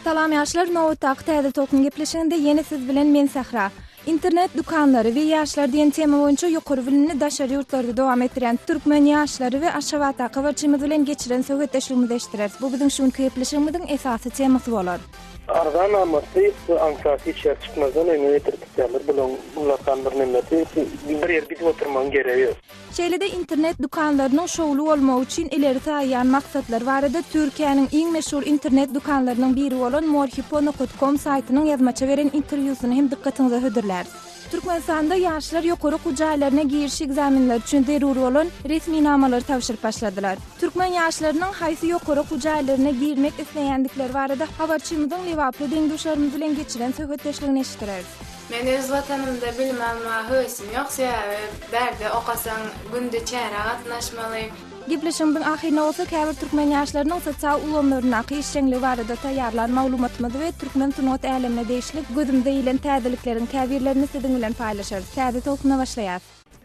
Salam ýaşlar, nobatdaky Täze Tolkun gepleşiginde ýene siz bilen men Sähra. Internet dükanlary we ýaşlar diýen tema boýunça ýokary bilimini daşary ýurtlarda dowam etdirýän türkmen ýaşlary we Aşgabatdaky habarçymyz bilen geçiren söhbetdeşligimizi eşitdireris. Bu biziň şu günki gepleşigimiziň esasy temasy bolar. Arzan amatly we aňsat hiç ýere çykmazdan öýüňe getirip tutýarlar. Bulaň ullakan bir nemesi bir ýere gidip oturmagyň geregi ýok. Şeýle-de internet dükanlarynyň şowly bolmagy üçin ileri saýýan maksatlary barada Türkiýäniň iň meşhur internet dükanlarynyň biri bolan morhipo nokat kom saýtynyň ýazmaça beren interwýusyny hem dykgatyňyza hödürläris. Türkmenistanda ýaşlar ýokary okuw jaýlaryna giriş ekzamenleri üçin zerur bolan resminamalary tabşyryp başladylar. Türkmen ýaşlarynyň haýsy ýokary okuw jaýlaryna girmek isleýändikleri barada habarçymyzyň lebaply deň-duşlarymyz bilen geçiren söhbetdeşligini eşitdireris. Men öz watanymda bilim almaga höwesim ýok, sebäbi bärde okasaň günde çärä gatnaşmaly. Gepleşigimiziň ahyrynda bolsa käbir türkmen ýaşlarynyň sosial ulgamlaryndaky işjeňligi barada taýýarlan maglumatymyzy we türkmen sungat älemine degişli gözümize ilen täzelikleriň käbirlerini siziň bilen paýlaşarys. Täze tolkuna başlaýas.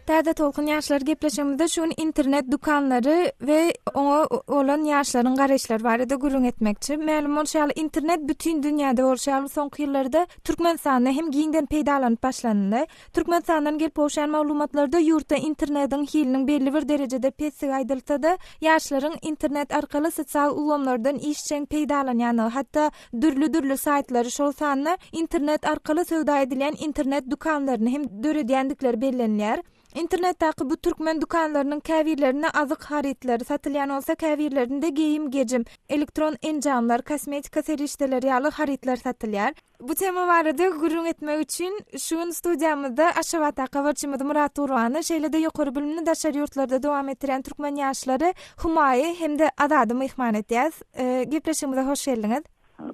Täze tolkun ýaşlar gepleşigimizde şu gün internet dükanlary we oňa bolan ýaşlaryň garaýyşlary barada gürrüň etmekçi. Mälim bolşy ýaly internet bütin dünýäde bolşy ýaly soňky ýyllarda Türkmenistanda hem giňden peýdalanyp başlanyldy. Türkmenistandan gelip gowşan maglumatlarda ýurtda internetiň hiliniň belli bir derejede pesdigi aýdylsa-da, ýaşlaryň internet arkaly sosial ulgamlardan işjeň peýdalanýandygy, hatda dürli-dürli saýtlary, şol sanda internet arkaly söwda edilýän internet dükanlaryny hem döredýändikleri bellenilýär. Internetdäki bu türkmen dükanlarynyň käbirlerinde azyk harytlary satylýan bolsa, käbirlerinde geýim-gejim, elektron enjamlar, kosmetika serişdeleri ýaly harytlar satylýar. Bu tema barada gürrüň etmek üçin şu gün studiýamyzda Aşgabatdaky habarçymyz Myrat Gurbany, şeýle-de ýokary bilimini daşary ýurtlarda dowam etdirýän türkmen ýaşlary Humaýy hem-de Azady myhman edýäs. Gepleşigimize hoş geldiňiz.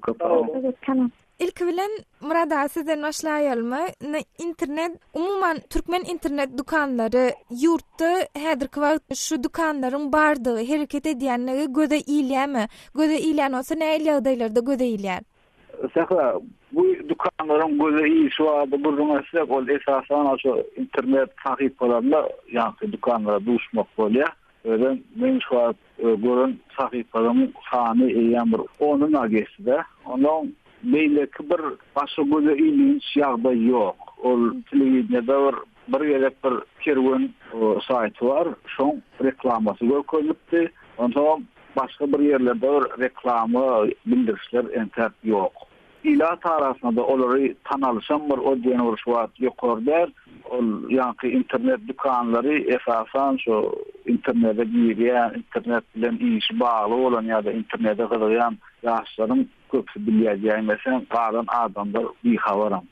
Köp sag boluň. Ilki bilen Myrat aga sizden başlaýalymy? Indi internet, umuman türkmen internet dükanlary ýurtda häzirki wagt şu dükanlaryň bardygy, hereket edýänligi göze ilýärmi? Göze ilýän bolsa nähili ýagdaýlarda göze ilýär? Sähra, bu dükanlaryň göze ilişi barada gürrüň etsek, ol esasan şu internet sahypalarynda ýaňky dükanlara duşmak bolýar. Özem men şu wagt gören sahypalaryň sany eýýäm bir onuna geçdi-de. Onsoň beýleki bir başga göze ilinç ýagdaý ýok. Ol telewideniýede bir bir gezek bir kerwen saýty bar, şoň reklamasy görkezilipdi. Onsoňam başga bir ýerlerde bir reklama bildirişler entäk ýok. Ilat arasynda-da olary tanalyşam bir o diýen bir şu wagt ýokary däl. Ol ýaňky internet dükanlary esasan şu internete girýän, internet bilen işi bagly bolan ýa-da internete gyzygýan ýaşlaryň köpüsi bilýär diýäýmeseň, galan adamlar bihabaram.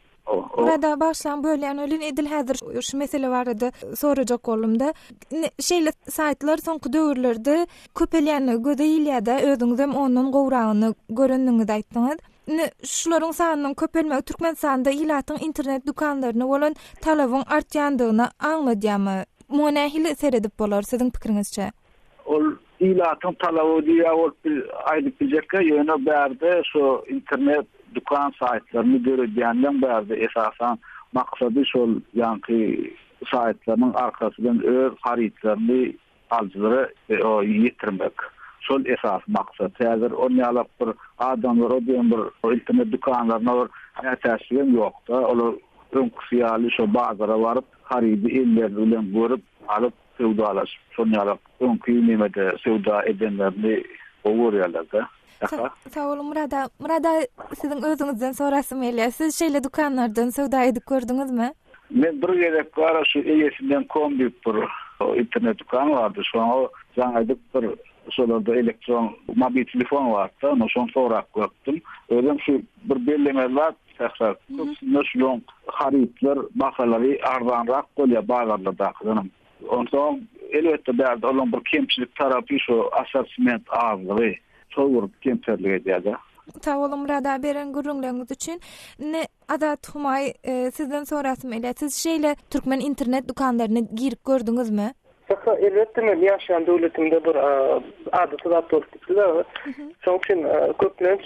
Murad aga bagyşlaň bölýän welin edil häzir şu mesele barada sorajak boldumda. Indi şeýle saýtlar soňky döwürlerde köpelýänligi göze ilýärde özüňizem ondan gowragyny görendigiňizi aýtdyňyz. Indi şularyň sanynyň köpelmegi Türkmenistanda ilatyň internet dükanlaryna bolan talabyň artýandygyny aňladýarmy? Muňa nähili seredip bolar siziň pikiriňizçe? Ol ilatyň talaby diýýär bolup biz aýdyp biljekkä, ýöne bärde şu internet dükan saýtlaryny döredýänleň bärde esasan maksady şol ýaňky saýtlarynyň arkasy bilen öz harytlaryny alyjylara ýetirmek. Şol esasy maksat. Häzir on ýalak bir adamlar o diýen bir internet dükanlaryna bir mätäçligem ýokda. Olar öňküsi ýaly şo bazara baryp harydy elleri bilen görüp alyp söwdalaşyp, şon ýalak öňki nemede söwda edenlerini gowy görýärler-de. Sag boluň Myrat aga. Myrat aga siziň özüňizden sorasym gelýär. Siz şeýle dükanlardan söwda edip gördüňizmi? Men bir gezek bar şu eýesinden kom diýip bir internet dükan bardy. Şoňa jaň edip bir şolarda elektron mobil telefon bardy-da, onda şony sorap görüpdim. Özem şu bir bellemeli zat Sähra, köpüsinde şulaň harytlar bahalary arzanrak bolýar bazarlardakydanam. Onsoň elbetde bärde olaň bir kemçilik tarapy şu assortiment azlygy. Şol bir kemterlik edýär-de. Sag boluň Myrat aga beren gürrüňleriňiz üçin. Indi Azat Humaý sizden sorasym gelýär. Siz şeýle türkmen internet dükanlaryna girip gördüňizmi? Sähra, elbetde men ýaşaýan döwletimde bir adaty zat bolup gitdi-de. Şonuň üçin köplenç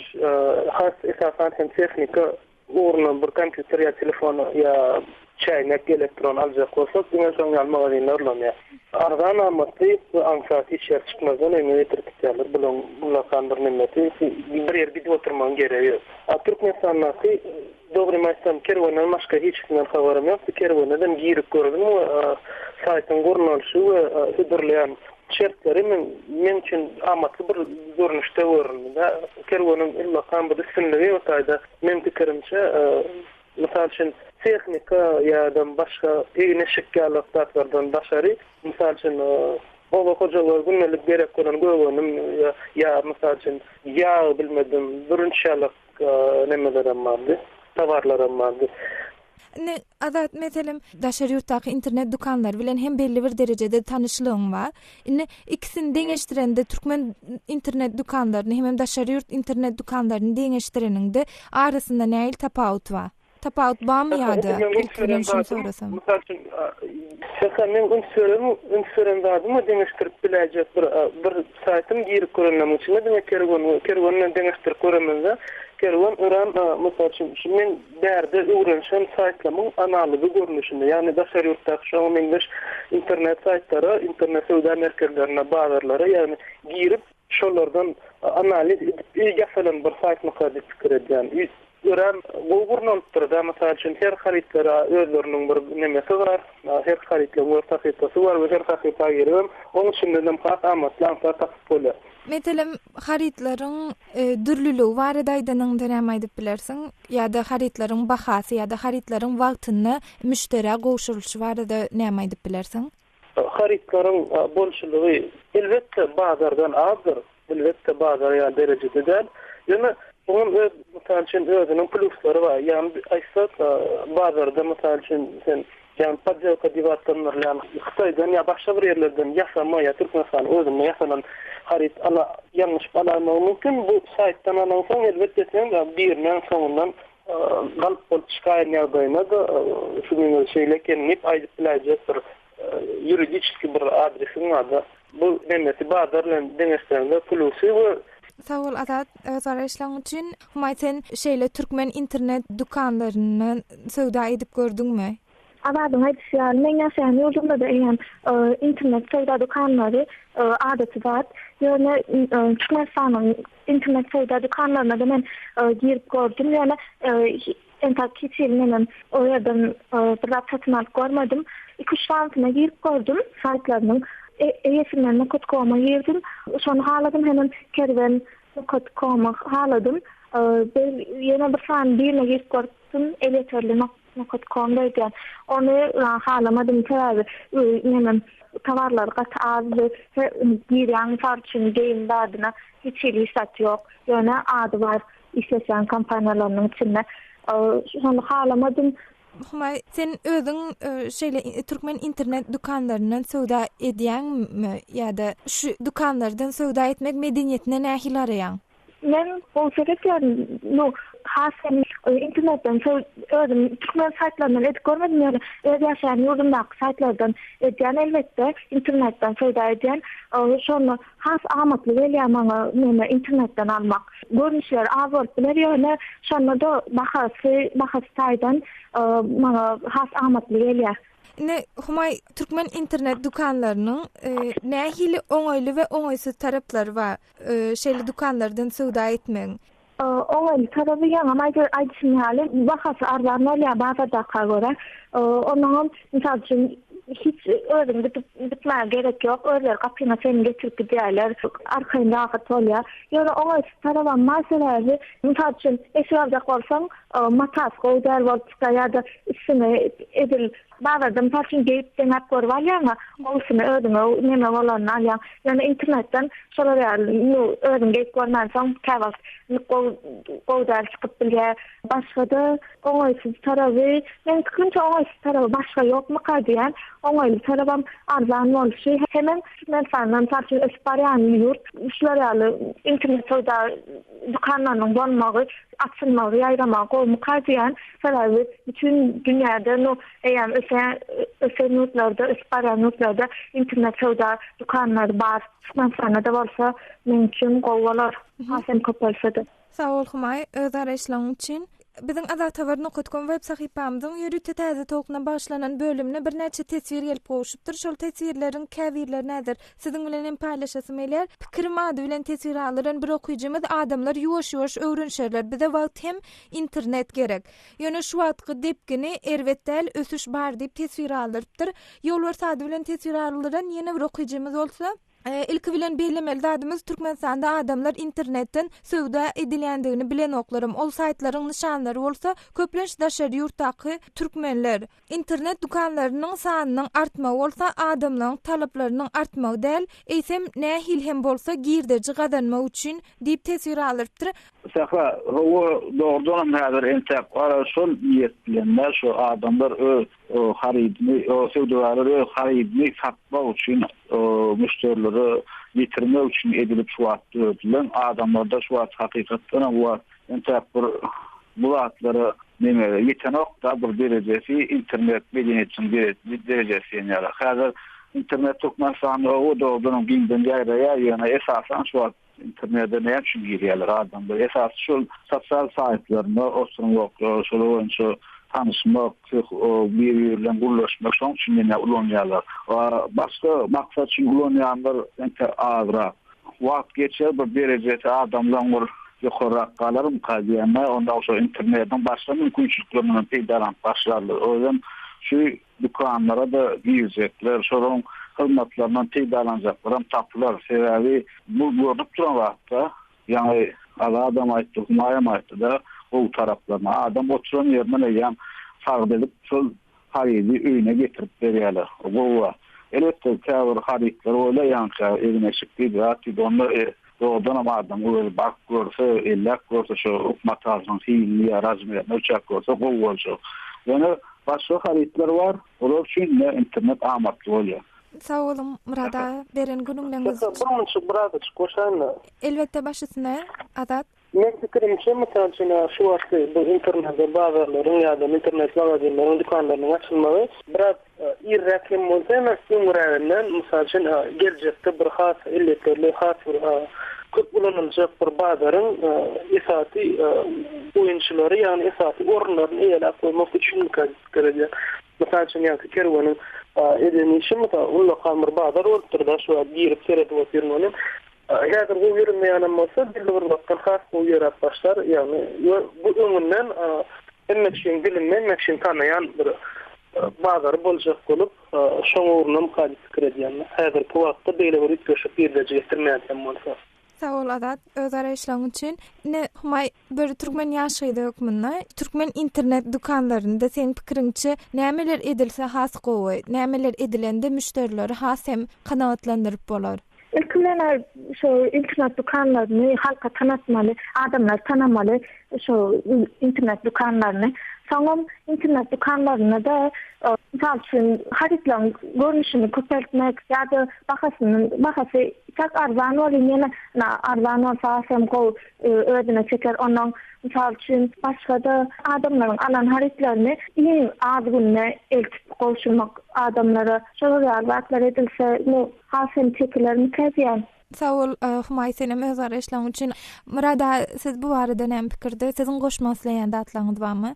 has esasan hem tehnika ugruna bir kompýuter ýa telefon ýa. Çäýnek elektron aljak bolsak diňe şoň ýaly magazinler ulanýar. Arzan amatly we aňsat hiç ýere çykmazdan öýüňe getirip gitýärler. Bulaň ullakan bir nemesi bir ýere gidip oturmagyň geregi ýok. A Türkmenistandaky dogrymy aýtsam kerwenden başga hiçisinden habarym ýok. Kerwene-dem girip gördüm we saýtyň gurnalyşy we hödürleýän şertleri men meň üçin amatly bir görnüşde göründi. Kerweniň ullakan bir üstünligi o taýda meň pikirimçe Mysal üçin, tehnika ýa-da başga egin-eşik ýaly zatlardan daşary, mysal üçin, oba hojalyga gündelik gerek bolan gögönüm ýa, mysal üçin, ýag bilmedim, bürünç ýaly nemelerem bardy, towarlaram bardy. Indi, Azat, meselem, daşary ýurtdaky internet dükanlary bilen hem belli bir derejede tanyşlygyň bar. Indi ikisini deňeşdirende türkmen internet dükanlaryny hemem daşary ýurt internet dükanlaryny deňeşdireniňde arasynda nähili tapawut bar? Tapawut barmy ýa-da? Ilki bilen şuny sorasam. Mysal üçin, Şeha men üns beren üns beren zadym we deňeşdirip biläýjek bir bir saýtym girip görenleriň içinde diňe Kerwen Kerwen bilen deňeşdirip göremizde Kerwen örän mysal üçin şu men Bärde öwrenişen saýtlamyň analogy görnüşinde, ýagny daşary ýurtdaky şoňa meňzeş internet saýtlara, internet söwda merkezlerine, bazarlara, ýagny girip, şolardan analiz edip ýasalan bir saýtmyka diýip pikir edýän. Örän gowy gurnalypdyr-da, mysal üçin, her harytlara özleriniň bir nemesi bar, her harytlaryň öz sahypasy bar we her sahypa giribem, oň içindenem has amatly, aňsat tapyp bolýar. Meselem, harytlaryň dürlüligi barada aýdanyňda näme aýdyp bilersiň? Ýa-da harytlaryň bahasy ýa-da harytlaryň wagtynda müşderä gowşurylyşy barada näme aýdyp bilersiň? Harytlaryň bolçulygy, elbetde, bazardan azdyr. Elbetde, bazar ýaly derejede däl. Ýöne oňam öz, mysal üçin, özüniň plýuslary bar. Ýagny aýtsak, bazarda, mysal üçin, sen Ýagny poddelka diýip atlandyrylýan Hytaýdan ýa başga bir ýerlerden ýasama ýa Türkmenistanyň özünde ýasalan haryt ala ýalňyşyp alaýmagy mümkin. Bu saýtdan alaňsoň elbetde sen birine soňundan galp bolup çykaýan ýagdaýynda-da şu meňe şeýle eken diýip aýdyp biläýjek bir ýuridiçeskiý bir adresiň bar-da. Bu nemesi bazar bilen deňeşdireňde plusy we Sag bol Azat öz garaýyşlaň üçin. Humaý sen şeýle türkmen internet dükanlaryndan söwda edip gördüňmi? Azadyň aýdyşy ýaly, meň ýaşaýan ýurdumda-da eýýäm internet söwda dükanlary adaty zat. Ýöne Türkmenistanyň internet söwda dükanlaryna-da men girip gördüm, ýöne entek hiç hili menem o ýerden bir zat satyn alyp görmedim. Iki-üç sanysyna girip gördüm saýtlarynyň. Eýesinden nokat koma girdim. Şony haladym hemem kerwen nokat komy haladym. Ýene bir sany birine girip görüpdim, elýeterli Nokat kom öýdýän. Ony halamadym sebäbi nemem towarlary gaty azdy. Girýäň mysal üçin geýim zadyna hiç hili hiç zat ýok. Ýöne ady bar işleşýän kompaniýalarynyň içinde. Şony halamadym. Humaý sen özüň şeýle türkmen internet dükanlaryndan söwda edýäňmi ýa-da şu dükanlardan söwda etmek medeniýetine nähili garaýaň? Men gowy seretýärin. Nu, has hem internetden özüm türkmen saýtlaryndan edip görmedim, ýöne öz ýaşaýan ýurdumdaky saýtlardan edýän elbetde, internetden söwda edýän. Şonda has amatly gelýär maňa neme internetden almak. Görnüşleri az bolup biler, ýöne şonda-da bahasy, bahasy taýdan maňa has amatly gelýär. Indi Humaý türkmen internet dükanlarynyň nähili oňaýly we oňaýsyz taraplary bar? Şeýle dükanlardan söwda etmegiň. Oňaýly taraby ýaňam aýdyşym ýaly bahasy arzan bolýar bazardaka görä. Onnoňam mysal üçin hiç özüň gidip gitmäge gerek ýok. Özleri gapyňa çenli getirip gidýärler. Arkaýyn rahat bolýar. Ýöne oňaýsyz tarabam bar sebäbi mysal üçin eşik aljak bolsaň matasy gowy däl bolup çykýar ýa-da üstüňe edil Bazarda mysal üçin geýip deňäp görüp alýaňa, gowusyny özüňe neme bolanyny alýaň. Ýöne internetden şolar ýaly nu özüň geýip görmänsoň käwagt gowy gowy däl çykyp bilýär. Başgada oňaýsyz taraby, meň pikirimçe oňaýsyz taraby başga ýokmyka diýýän. Oňaýly tarabam arzan bolşy. Hemem Türkmenistanda mysal üçin ösüp barýan ýurt şular ýaly internet söwda dükanlarynyň bolmagy, açylmagy, ýaýramagy gowumyka diýýän. Sebäbi bütin dünýäde nu eýýäm ösen ösen ýurtlarda, ösüp barýan ýurtlarda internet söwda dükanlary bar. Türkmenistanda-da bolsa meň üçin gowy bolar. Has hem köpelse-de. Sag bol Humaý, öz garaýyşlaryň üçin. Biziň Azathabar nokat kom web sahypamyzyň ýörite Täze tolkuna bagyşlanan bölümine birnäçe teswir gelip gowşupdyr. Şol teswirleriň käbirlerini häzir siziň bilen hem paýlaşasym gelýär. Pikirim ady bilen teswir galdyran bir okyjymyz Adamlar ýuwaş-ýuwaş öwrenişerler. Bize wagt hem internet gerek. Ýöne şu wagtky depgini erbet däl, ösüş bar diýip teswir galdyrypdyr. Ýolbars ady bilen teswir galdyran ýene bir okyjymyz bolsa, Ilki bilen bellemeli zadymyz Türkmenistanda adamlar internetden söwda edilýändigini bilenoklaram. Ol saýtlaryň nyşanlary bolsa köplenç daşary ýurtdaky türkmenler. Internet dükanlarynyň sanynyň artmagy bolsa adamlaryň talaplarynyň artmagy däl, eýsem nähili hem bolsa girdeji gazanmak üçin diýip teswir galdyrypdyr. Sähra, hawa dogrudanam häzir entäk gara şol niýet bilen-dä şu adamlar öz harydyny, söwdagärler öz harydyny satmak üçin müşderilere ýetirmek üçin edilip şu wagt döredilen. Adamlarda şu wagt hakykatdanam bu wagt entäk bir bu zatlara neme ýetenok-da bir derejesi internet medeniýetiniň derejesi diýen ýaly. Häzir internet Türkmenistanda dogrudanam giňden ýaýraýar, ýöne esasan şu wagt Internete näme üçin girýärler adamlar? Esasy şol sosial saýtlarynda oturmak, şolar boýunça tanyşmak, bir-biri bilen gürleşmek şoň üçin ýene ulanýarlar. Başga maksat üçin ulanýanlar entek azrak. Wagt geçer bir derejesi adamlaryň bir ýokarrak galarmyka diýende, onda şo internetiň başga mümkinçiliklerinden peýdalanyp başlarlar. Özem şu dükanlara-da girjekler, şolaryň hyzmatlaryndan peýdalanjaklaram tapylar. Sebäbi bu görnüp duran zatda, ýaňy Azadam aýtdy, Humaýam aýtdy-da, gowy taraplaryny. Adam oturan ýerinden eýýäm sargyt edip, şol harydy öýüne getirip berýärler. O gowy zat. Elbetde, käbir harytlar bolýar, ýaňky egin-eşik diýdi, zat diýdi, onda dogrudanam adam özi baryp görse, elläp görse, şo matasynyň hilini ýa razmerini ölçäp görse gowy boljak. Ýöne Başga harytlar bar, olar üçin ine internet amatly bolýar. Sag boluň Myrat aga beren gürrüňleriňiz üçin. Bir munçuk birazajyk goşaýynda. Elbetde baş üstüne Azat. Meň pikirimçe mysal üçin şu wagtky bu internetde bazarlaryň ýa-da internet magazinleriň dükanlarynyň açylmagy biraz irräk hem bolsa hem öňräginden mysal üçin geljekde bir has elýeterli has bir köp ulanyljak bir bazaryň esasy oýunçylary ýagny esasy orunlaryny eýeläp goýmak üçinmikä diýip pikir edýän. Mysal üçin ýaňky Kerweniň eden işi mysal ullakan bir bazar bolupdyr-da şu wagt girip seredip otyryn welin häzir gowy ýöremeýänem bolsa belli bir wagtdan has gowy ýöräp başlar ýagny we bu öňünden hemme kişiň dilinde hemme kişiň tanaýan bir bazary boljak bolup şoň ugrundamyka diýip pikir edýän. Häzirki wagtda beýle bir üýtgeşik girdeji getirmeýän hem bolsa. Sag bol Azat öz garaýyşlaryň üçin. Ine Humaý bir türkmen ýaş gyzy hökmünde türkmen internet dükanlarynda seň pikiriňçe nämeler edilse has gowy, nämeler edilende müşderileri has hem kanagatlandyryp bolar? Ilki bilen şo internet dükanlaryny halka tanatmaly, adamlar tanamaly şo internet dükanlaryny. Soňam internet dükanlarynda-da mysal üçin harytlaryň görnüşini köpeltmek ýa-da bahasyny bahasy tak arzan bolýn ýene arzan bolsa hasam gowy özüne çeker. Ondan mysal üçin başga-da adamlaryň alan harytlaryny iň az günde eltip gowşurmak adamlara şolar ýaly zatlar edilse Has hem çekilermikä diýýän. Sag bol Humaý senem öz garaýyşlaryň üçin. Myrat aga siz bu barada näme pikirde? Siziň goşmak isleýän zatlaryňyz barmy?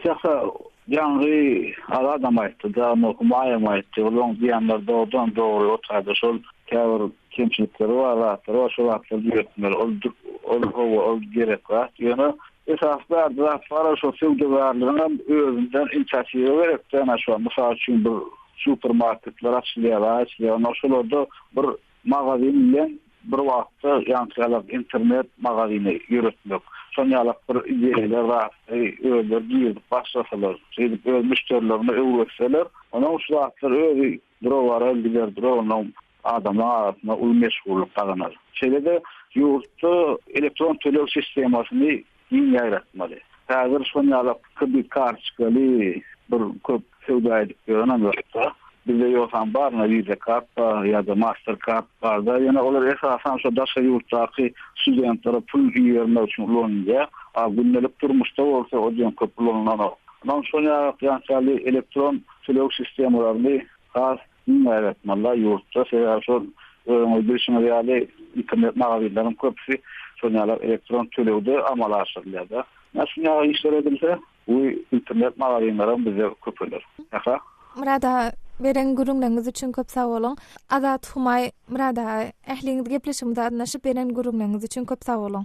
Sähra ýaňy Azadam aýtdy-da, ony Humaýam aýtdy. Olaryň diýenleri dogrudanam dogry. O taýda şol käbir kemçilikleri bar zatlar bar, şol zatlary düzetmeli. Ol ol hawa ol gerek zat. Ýöne esasy bärde zat bar, şol söwdagärleriňem özünden inisiatiwa gerek-dä, ene şo mysal üçin bir Supermarketler açylýar, açylýar. Ondan şolarda bir magazin bilen bir wagtda ýaňky ýalak internet magazyny ýöretmek. Şon ýalak bir ideýalar zatlary özleri girizip başlasalar, şeýdip öz müşderilerine öwretseler, ondan şu zatlar özi dura-bara gider durar, ondan adamlaryň arasynda uly meşhurlyk gazanar. Şeýle-de ýurtda elektron töleg sistemasyny giň ýaýratmaly. Häzir şon ýalak kredit kartoçkaly bir köp söwda edip ýörenem ýokda. Bizde ýogsam bar, ine Visa kart bar ýa-da Master kart barda. Ýöne olar esasan şo daşary ýurtdaky studentlere pul ibermek üçin ulanylýar. A gündelik durmuşda bolsa o diýen köp ulanylanok. Ondan şon ýalak ýaly elektron töleg sistemalaryny has Iň gaýrat malla ýurtda, sebäbi şol özüňiz bilşiňiz ýaly internet magazinleriň köpüsi şol ýaly elektron tölegde amala aşyrylýar-da. Ine şuny ýaly işler edilse, bu internet magazinlerem bizde köpeler. Sähra. Myrat aga, beren gürrüňleriňiz üçin köp sag boluň. Azat Humaý, Myrat aga, ähliňiz gepleşigimize gatnaşyp beren gürrüňleriňiz üçin köp sag boluň.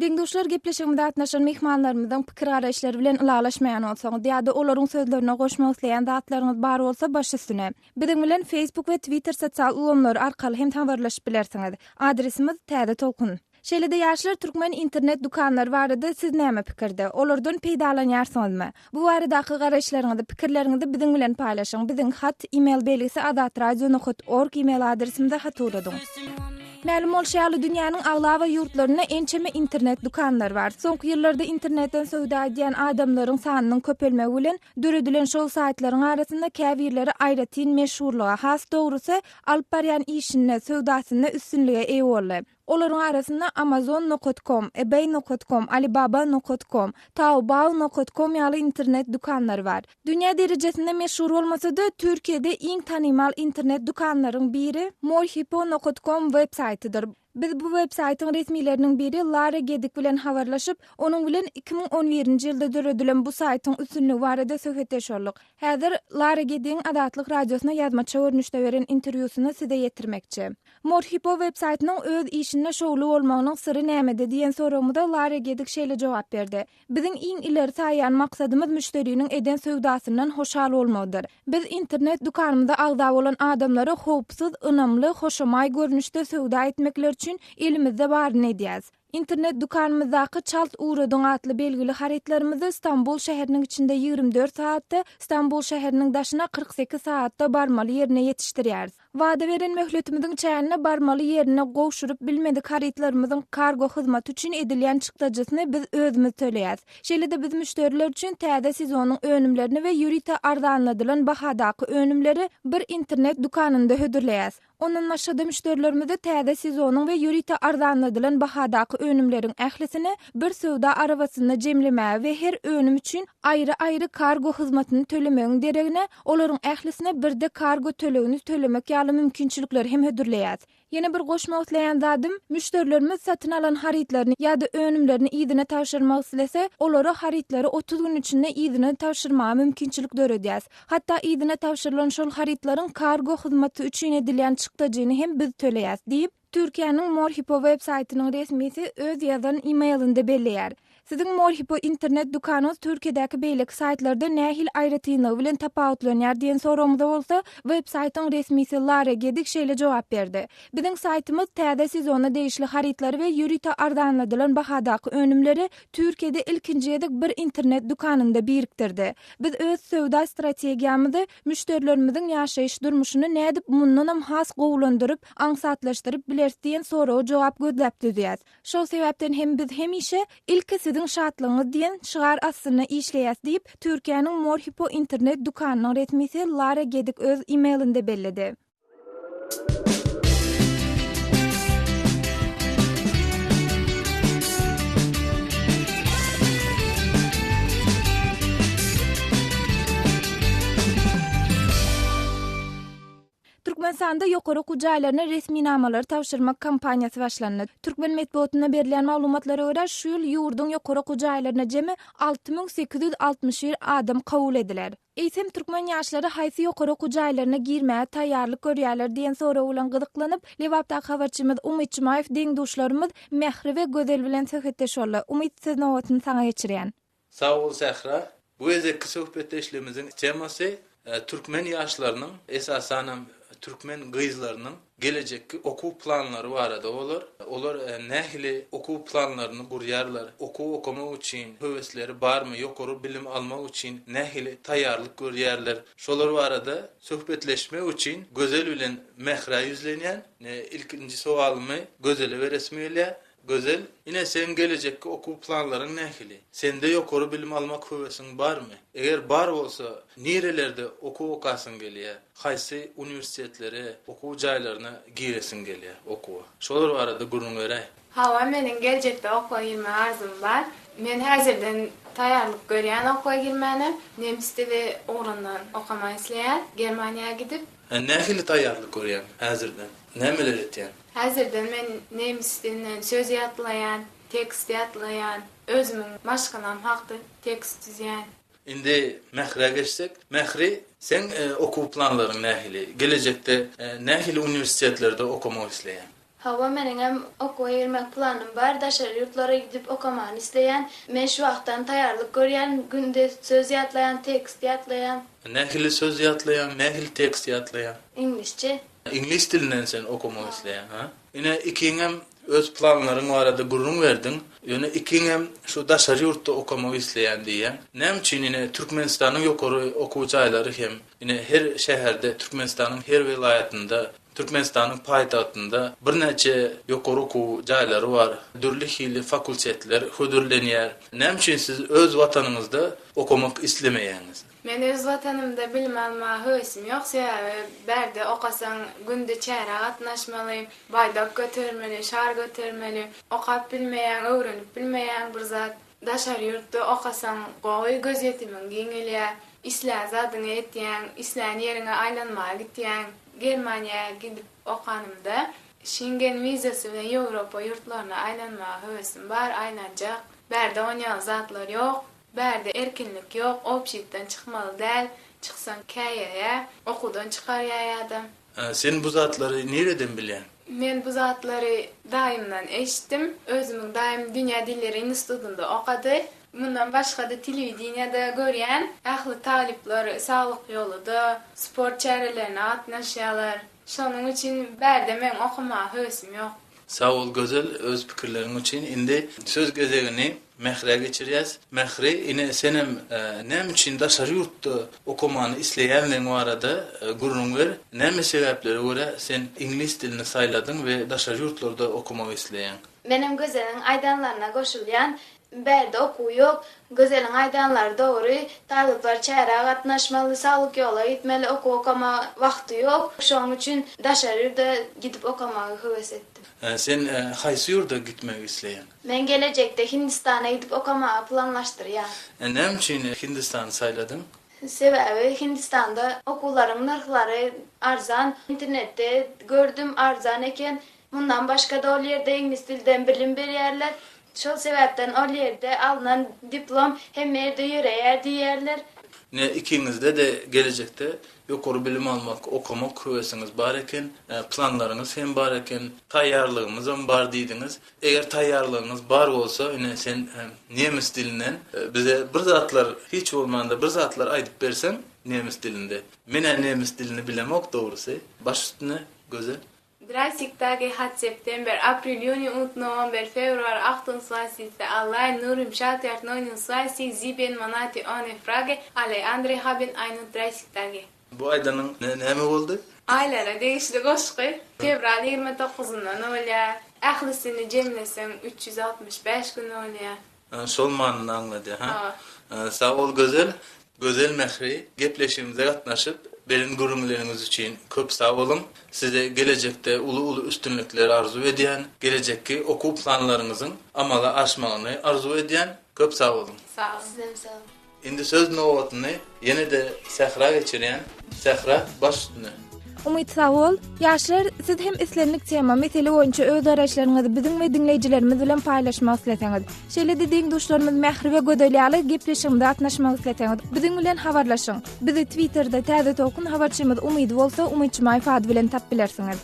Deň-duşlar gepleşigimize gatnaşan myhmanlarymyzyň pikir-garaýyşlary bilen ylalaşmaýan bolsaňyz ýa-da olaryň sözlerine goşmak isleýän zatlaryňyz bar bolsa baş üstüne. Biziň bilen Facebook we Twitter sosial ulgamlary arkaly hem habarlaşyp bilersiňiz. Adresimiz, Täze Tolkun. Şeýle-de ýaşlar türkmen internet dükanlary barada siz näme pikirde? Olardan peýdalanýarsyňyzmy? Bu baradaky garaýyşlaryňyzy, pikirleriňizi biziň bilen paýlaşyň. Biziň hat, email belgisi azatradio nokat org email adresimize hat ugradyň. Mälim bolşy ýaly, dünýäniň aglaba ýurtlarynda ençeme internet dükanlary bar. Soňky ýyllarda internetden söwda edýän adamlaryň sanynyň köpelmegi bilen, döredilen şol saýtlaryň arasynda käbirleri aýratyn meşhurlyga, has dogrusy, alyp barýan işinde, söwdasynda üstünlige eýe boldy. Olaryň arasynda Amazon nokat kom, eBay nokat kom, Alibaba nokat kom, Taobao nokat kom ýaly internet dükanlary bar. Dünýä derejesinde meşhur bolmasa-da, Türkiýede iň tanymal internet dükanlaryň biri Morhipo nokat kom web saýtydyr. Biz bu web saýtyň resmileriniň biri Lara Gedik bilen habarlaşyp, onuň bilen 2011-nji ýylda döredilen bu saýtyň üstünligi barada söhbetdeş bolduk. Häzir Lara Gedigiň Azatlyk Radiosyna ýazmaça görnüşde beren interwýusyny size ýetirmekçi. Morhipo web saýtynyň öz işinde şowly bolmagynyň syry nämede diýen soragymyza Lara Gedik şeýle jogap berdi, Biziň iň ileri saýýan maksadymyz müşderiniň eden söwdasyndan hoşal bolmagydyr. Biz internet dükanymyza agza bolan adamlara howpsuz, ynamly, hoşamaý görnüşde söwda etmekleri üçin elimizde baryny edýäs. Internet dükanymyzdaky Çalt ugradyň atly belgili harytlarymyzy Stambul şäheriniň içinde 24 sagatda, Stambul şäheriniň daşyna 48 sagatda barmaly ýerine ýetişdirýäris. Wada beren möhletimiziň çäginde barmaly ýerine gowşuryp bilmedik harytlarymyzyň kargo hyzmaty üçin edilýän çykdajysyny biz özümiz töleýäs. Şeýle-de biz müşderiler üçin täze sezonyň önümlerini we ýörite arzanladylan bahadaky önümleri bir internet dükanynda hödürleýäs. Ondan başga-da müşderilerimize täze sezonyň we ýörite arzanladylan bahadaky önümleriň ählisini bir söwda arabasynda jemlemäge we her önüm üçin aýry-aýry kargo hyzmatyny tölemegiň deregine, olaryň ählisine birde kargo tölegini tölemek ýaly mümkinçilikleri hem hödürleýäs. Ýene bir goşmak isleýän zadym, müşderilerimiz satyn alan harytlaryny ýa-da önümlerini yzyna tabşyrmak islese, olara harytlary 30 gün içinde yzyna tabşyrmaga mümkinçilik döredýäs. Hatda yzyna tabşyrylan şol harytlaryň kargo hyzmaty üçin edilýän çykdajyny hem biz töleýäs, diýip, Türkiýäniň Morhipo web saýtynyň resmisi öz ýazan e-mailinde belleýär. Siziň Morhipo internet dükanyňyz Türkiýedäki beýleki saýtlardan nähili aýratynlygy bilen tapawutlanýar diýen soragymyza bolsa, web saýtyň resmisi Lara Gedik şeýle jogap berdi, Biziň saýtymyz täze sezona degişli harytlary we ýörite arzanladylan bahadaky önümleri Türkiýede ilkinji gezek bir internet dükanynda birikdirdi. Biz öz söwda strategiýamyzy müşderilerimiziň ýaşaýyş durmuşyny nädip mundanam has gowulandyryp, aňsatlaşdyryp bileris diýen soraga jogap gözläp düzýäs. Şol sebäpden hem biz hemişe Ilki siziň şatlygyňyz diýen şygar astynda işleýäs diýip, Türkiýäniň Morhipo internet dükanynyň resmisi Lara Gedik öz e-mailinde belledi. Türkmenistanda ýokary okuw jaýlaryna resminamalary tabşyrmak kampaniýasy başlandy. Türkmen metbugatynda berilýän maglumatlara görä, şu ýyl ýurduň ýokary okuw jaýlaryna jemi 6861 adam kabul ediler. Eýsem, türkmen ýaşlary haýsy ýokary okuw jaýlaryna girmäge taýýarlyk görýärler diýen sorag bilen gyzyklanyp, Lebapdaky habarçymyz Umyt Jumaýew deň-duşlarymyz Mähri we Gözel bilen söhbetdeş boldy. Umyt, söz nobatyny saňa geçirýän. Sag bol Sähra. Bu gezekki söhbetdeşligimiziň temasy türkmen ýaşlarynyň, esasanam türkmen gyzlarynyň gelejekki okuw planlary barada bolar. Olar nähili okuw planlaryny gurýarlar, okuw okamak üçin höwesleri barmy, ýokary bilim almak üçin nähili taýýarlyk görýärler, şolar barada söhbetleşmek üçin Gözel bilen Mährä ýüzlenýän. Ilkinji sowalymy Gözele beresim gelýär. Gözel, ine seň gelejekki okuw planlaryň nähili? Sende ýokary bilim almak höwesiň barmy? Eger bar bolsa, nirelerde okuw okasyň gelýär? Haýsy uniwersitetlere, okuw jaýlaryna giresiň gelýär okuwa? Şolar barada gürrüň beräý. Hawa, meniň geljekde okuwa girmek arzym bar. Men häzirden taýýarlyk görýän okuwa girmäne. Nemis dili ugrundan okamak isleýän. Germaniýa gidip. Nähili taýýarlyk görýäň häzirden? Nämeler etýäň? Häzirden men nemis dilinden söz ýatlaýan. Tekst ýatlaýan. Özümiň maşgalam hakda tekst düzýän. Indi Mährä geçsek. Mähri, seň okuw planlaryň nähili? Gelejekde nähili uniwersitetlerde okamak isleýäň? Hawa meniňem okuwa girmek planym bar, daşary ýurtlara gidip okamany isleýän. Men şu wagtdan taýýarlyk görýän, günde söz ýatlaýan, tekst ýatlaýan. Nähili söz ýatlaýaň, nähili tekst ýatlaýaň? Iňlisçe. Iňlis dilinden sen okamak isleýäň, ha? Ine ikiňem öz planlaryň barada gürrüň berdiň. Ýöne ikiňem şu daşary ýurtda okamak isleýän diýýäň. Näme üçin ine Türkmenistanyň ýokary okuw jaýlary hem ine her şäherde Türkmenistanyň her welaýatynda Türkmenistanyň paýtagtynda birnäçe ýokary okuw jaýlary bar, dürli hili fakultetler hödürlenýär. Näme üçin siz öz watanyňyzda okamak islemeýäňiz? Men öz watanymda bilim almaga höwesim ýok, sebäbi bärde okasaň günde çärä gatnaşmaly, baýdak götermeli, şar götermeli, okap bilmeýäň, öwrenip bilmeýäň bir zat. Daşary ýurtda okasaň gowy, gözýetimiň giňelýär, islän zadyňy etýäň, islän ýeriňe aýlanmaga gitýäň. Germaniýa gidip okanymda Şengen wizasy bilen Ýewropa ýurtlaryna aýlanmaga höwesim bar, aýlanjak. Bärde onýaly zatlar ýok. Bärde erkinlik ýok, obşitden çykmaly däl, çyksaň käýeýä, okuwdan çykarýa ýa-da. Sen bu zatlary nireden bilýäň? Men bu zatlary daýymdan eşitdim. Özümiň daýym Dünýä dilleri institutynda okady. Mundan başga-da telewideniýede görýän, ähli talyplar Saglyk ýoluda, sport çärelerine gatnaşýarlar. Şonuň üçin bärde meň okamaga höwesim ýok. Sag bol Gözel öz pikirleriň üçin. Indi söz gezegini Mährä geçirýäs. Mähri ine senem näme üçin daşary ýurtda okamany isleýänligiň barada gürrüň ber. Näme sebäplere görä sen iňlis dilini saýladyň we daşary ýurtlarda okamak isleýäň? Menem Gözeliň aýdanlaryna goşulýan. Bärde okuw ýok. Gözeliň aýdanlary dogry. Talyplar çärä gatnaşmaly, saglyk ýola gitmeli, okuw okama wagty ýok. Şonuň üçin daşary ýurda gidip okamagy höwes etdim. Sen haýsy ýurda gitmegi isleýäň? Men gelejekde Hindistana gidip okamagy planlaşdyrýan. Näme üçin Hindistany saýladyň? Sebäbi Hindistanda okuwlaryň nyrhlary arzan. Internetde gördüm, arzan eken. Mundan başga-da ol ýerde iňlis dilden bilim berýärler. Şol sebäpden ol ýerde alnan diplom hemme ýerde ýöreýär diýýärler. Ine ikiňizde-de gelejekde ýokary bilim almak, okamak höwesiňiz bar eken, planlaryňyz hem bar eken, taýýarlygymyzam bar diýdiňiz. Eger taýýarlygyňyz bar bolsa, ine sen nemes dilinden bize bir zatlar, hiç bolmanda bir zatlar aýdyp berseň nemes dilinde. Men-ä nemes dilini bilemok dogrusy. Baş üstüne, Gözel. Dreißig Tage hat September, April, Juni und November, Februar, achtundzwanzigste, allein nur im Schaltjahr neunundzwanzig, sieben Monate ohne Frage, alle andere haben einunddreißig Tage. Bu aýdanyň näme boldy? Aýlara degişli goşgy. Fewral 20 dokuzyndan bolýar. Ählisini jemleseň 365 gün bolýar. Şol manyny aňladýar, ha? Sag bol Gözel. Gözel Mähri, gepleşigimize gatnaşyp, beren gürrüňleriňiz üçin köp sag boluň. Size gelejekde uly-uly üstünlikler arzuw edýän, gelejekki okuw planlaryňyzyň amala aşmagyny arzuw edýän. Köp sag boluň. Sag boluň. Sizem sag boluň. Indi söz nobatyny ýene-de Sähra geçirýän. Sähra, baş üstüne. Umyt sag bol. Ýaşlar, siz hem islendik tema, mesele boýunça öz garaýyşlaryňyzy biziň we diňleýjilerimiz bilen paýlaşmak isleseňiz, şeýle-de deň-duşlarymyz Mähri we Gözel ýaly gepleşigimize gatnaşmak isleseňiz, biziň bilen habarlaşyň. Bizi Twitterde Täze Tolkun habarçymyz Umydy bolsa Umyt Jumaýew ady bilen tapyp bilersiňiz.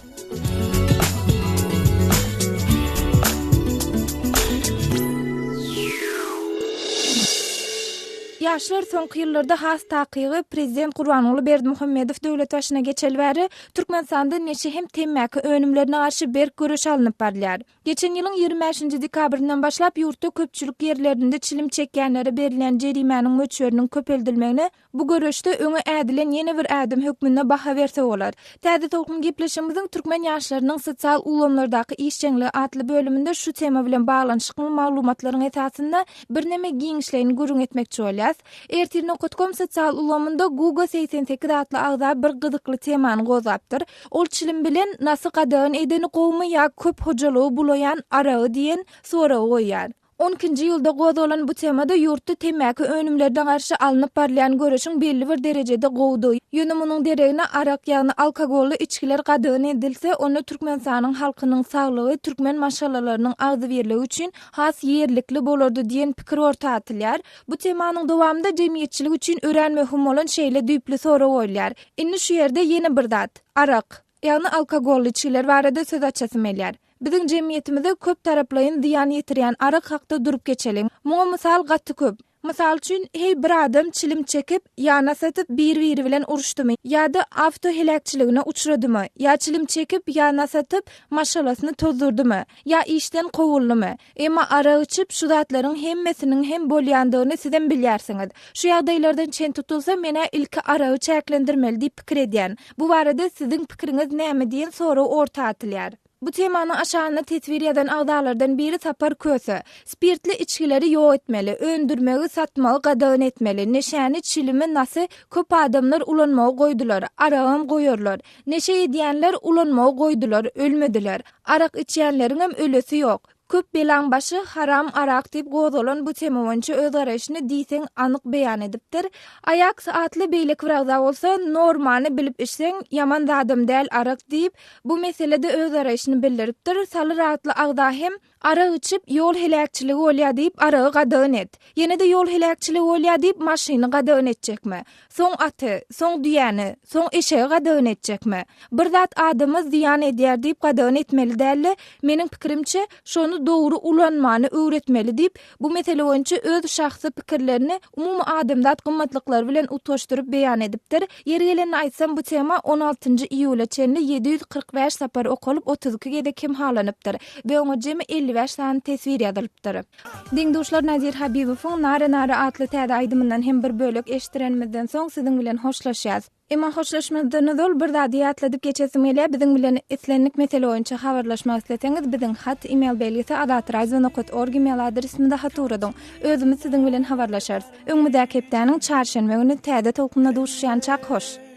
Ýaşlar soňky ýyllarda has takygy prezident Gurbanguly Berdimuhamedow döwlet başyna geçeli bäri Türkmenistanda neşe hem temmäki önümlerine garşy berk göreş alnyp barylýar. Geçen ýylyň 25-nji dekabryndan başlap ýurtda köpçülik ýerlerinde çilim çekýänlere berilýän jerimäniň möçberiniň köpeldilmegine Bu göreşde öňe ädilen ýene bir ädim hökmünde baha berse bolar. Täze Tolkun gepleşigimiziň Türkmen ýaşlarynyň sosial ulgamlardaky işjeňligi atly bölüminde şu tema bilen baglanyşykly maglumatlaryň esasynda birneme giňişleýin gürrüň etmekçi bolýas. Ertir nokat kom sosial ulgamynda Guga 88 atly agza bir gyzykly temany gozgapdyr. Ol çilim bilen nasy gadagan edeni gowumy ýa köp hojalygy bulaýan aragy diýen soragy goýýar. On ikinji iýulda gozgalan bu temada ýurtda temmäki önümlerine garşy alnyp barylýan göreşiň belli bir derejede gowudygy, ýöne munuň deregine arak, ýagny alkogolly içgiler gadagan edilse, onda Türkmenistanyň halkynyň saglygy, türkmen maşgalalarynyň agzybirligi üçin has ýerlikli bolardy diýen pikir orta atylýar. Bu temanyň dowamynda jemgyýetçilik üçin örän möhüm bolan şeýle düýpli sorag goýulýar. Indi şu ýerde ýene bir zat, arak, ýagny alkogolly içgiler barada söz açasym gelýär. Biziň jemgyýetimize köp taraplaýyn zyýan ýetirýän arak hakda durup geçeliň. Muňa mysal gaty köp. Mysal üçin, heý bir adam çilim çekip, ýa nas atyp bir-biri bilen uruşdymy, ýa-da awto heläkçiligine uçradymy, ýa çilim çekip, ýa nas atyp, maşgalasyny tozdurdymy, ýa işden kowuldymy. Emma arak içip, şu zatlaryň hemmesiniň hem bolýandygyny sizem bilýärsiňiz. Şu ýagdaýlardan çen tutulsa, men-ä ilki aragy çäklendirmeli diýip pikir edýän. Bu barada siziň pikiriňiz näme diýen sorag orta atylýar. Bu temanyň aşagynda teswir ýazan agzalardan biri Sapar Köse, Spirtli içgileri ýok etmeli, öndürmegi, satmagy gadagan etmeli, neşäni, çilimi, nasy köp adamlar ulanmagy goýdular, aragam goýarlar. Neşe edýänler ulanmagy goýdular, ölmediler. Arak içýänleriňem ölesi ýok. Köp belaň başy haram arak diýip gozgalan bu tema boýunça öz garaýşyny diýseň anyk beýan edipdir. Aýaks atly beýleki bir agza bolsa, Normany bilip içseň, ýaman zadam däl arak diýip, bu meselede öz garaýşyny bildiripdir. Salyr atly agza hem, Arak içip, ýol heläkçiligi bolýar diýip, aragy gadagan et. Ýene-de ýol heläkçiligi bolýar diýip, maşyny gadagan etjekmi? Soň aty, soň düýäni, soň eşegi gadagan etjekmi? Bir zat adama zyýan edýär diýip gadagan etmeli däl-de, meniň pikirimçe, şony dogry ulanmany öwretmeli diýip, bu mesele boýunça öz şahsy pikirlerini umumy adamzat gymmatlyklary bilen utgaşdyryp beýan edipdir. Ýeri gelende aýtsam, bu tema on altynjy iýula çenli 745 sapar okalyp, 32 gezek hem halanypdyr we oňa jemi 55 sany teswir ýazylypdyr. Deň-duşlar Nadir Habibowyň Nare Nare atly täze aýdymyndan hem bir bölek eşitdirenimizden soň siziň bilen hoşlaşýas. Emma hoşlaşmazdan ozal bir zady ýatladyp geçesim gelýär, biziň bilen islendik mesele boýunça habarlaşmak isleseňiz biziň hat, email belgisi azatradio nokat org email adresimize hat ugradyň. Özümiz siziň bilen habarlaşarys. Öňümizdäki hepdäniň çarşenbe güni täze tolkunda duşuşýançak hoş!